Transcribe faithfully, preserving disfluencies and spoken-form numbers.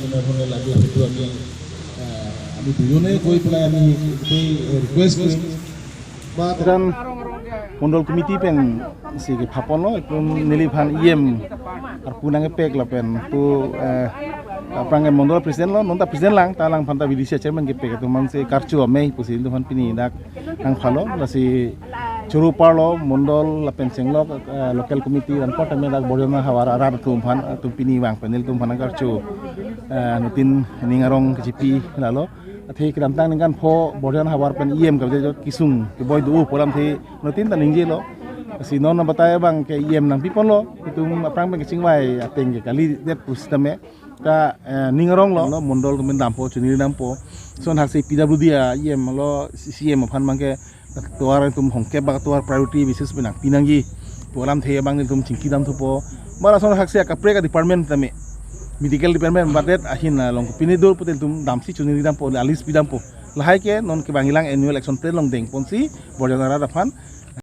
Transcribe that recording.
যেনে ধৰণে লাগে সেইটো আমি, আহ, আমি দুজনে গৈ পেলাই আমি গোটেই ৰিকুৱেষ্ট কৰিম। বা Iran Mondol Committee pensi kepha ponlo, itum neliphan E M arpu nangkepek lapen tu, eh, aphrang ke Mondol President lo, non ta President lang, ta alangphan ta B D C chairman kepek, itum aphansi karcho amei pusi itum aphan pini dak nangphalo, lasi choro parlo, Mondol lapen Chenglok, eh, local committee anpot tame dak Borjona havar arat atum aphan, itum pini vang panel itum aphan nangkarcho, eh, nutin ning arong kechipi lalo. Athe kedamtang ningkan pho Borjona havar pen E M kave jot kesung keboi do pu alamthe nutin ta ningjelo. Si non batai abang ke E M nangpi ponlo, itum aphrang pen kechingvai ateng ke kalidet pusitame ta, eh, ning aronglo, lo Mondol atum dampo, chunri dampo. Lason haksi P W D a E M lo, C E M aphan abang ke tovar atum hongkep bak tovar priority basis pen nangpi nangji pu alamthe abang nelitum chingki dam thupo. Ba lason haksi akaprek a department tame, medical department, badet ahin along pine dur pute itum damsi chunri dampo, alis pi dampo. Lahai ke non kevangji lang annual action plan along dengponsi Borjona arat aphan